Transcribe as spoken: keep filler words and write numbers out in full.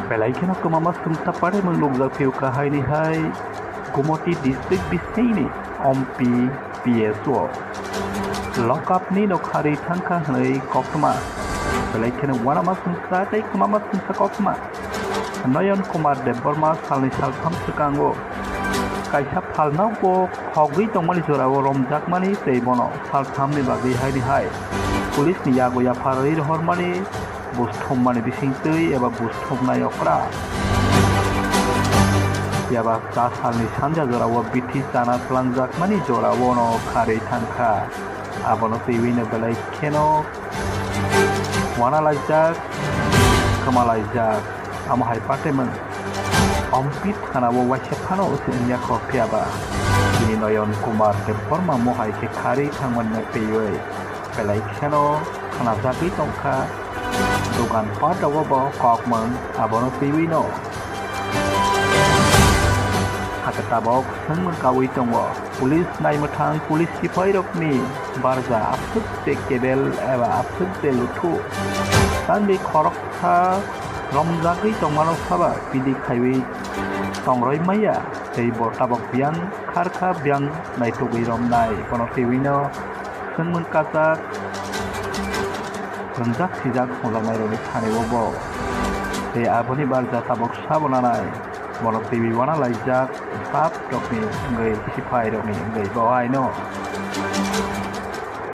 Belai kheno kwmama swngsa parimung nukjak phiyokha haini hai Gumoti district bisingni Ompi P S O. Lock up ni no kharwi thangkha hwnwi koktwma. Belai kheno uanama swngsa tei kwmama swngsa koktwma. Noyon Kumar Debbarma salni saltham swkango kaisa phalno bo khogwi tongmani jorao romjakmani tei bono salthamni bagwi haini hai police ni yago yapharwi rohormani buj thummani bisingtwi eba buj thumnai okra. Phiya ba cha salni sanja jorao bithi chana twlangjakmani jorao no kharwi thangkha. Abono twiwi no belai kheno uanalaijak, kwmalaijak. Amo hai patemung Ompi thanao waisa phano se wngya kho, phiya ba bini Noyon Kumar Debbarma mo hai khe kharwi thangmani twiwi belai kheno khnajagwi tongkha. Dogan pat rogo bo kokmung abono twiwi no hakhe tabok swngmung kaui tongo. Police naimwthang police sipairokni barja aswk de kebel eba aswk de luthu. Tangwi khoroksa romjagwi tongmano saba pidi khaiwi tongroi maya tei bo tabok biyang kharkha biyang naitugwi romnai bono twiwino swngmung kachak wngjak sijak hwnjaknairokni thani o bo tei aboni barja tabok sabo nanai. Bono twiwi uanalaijak staff rokni wngwi sipai rokni wngwi bo aino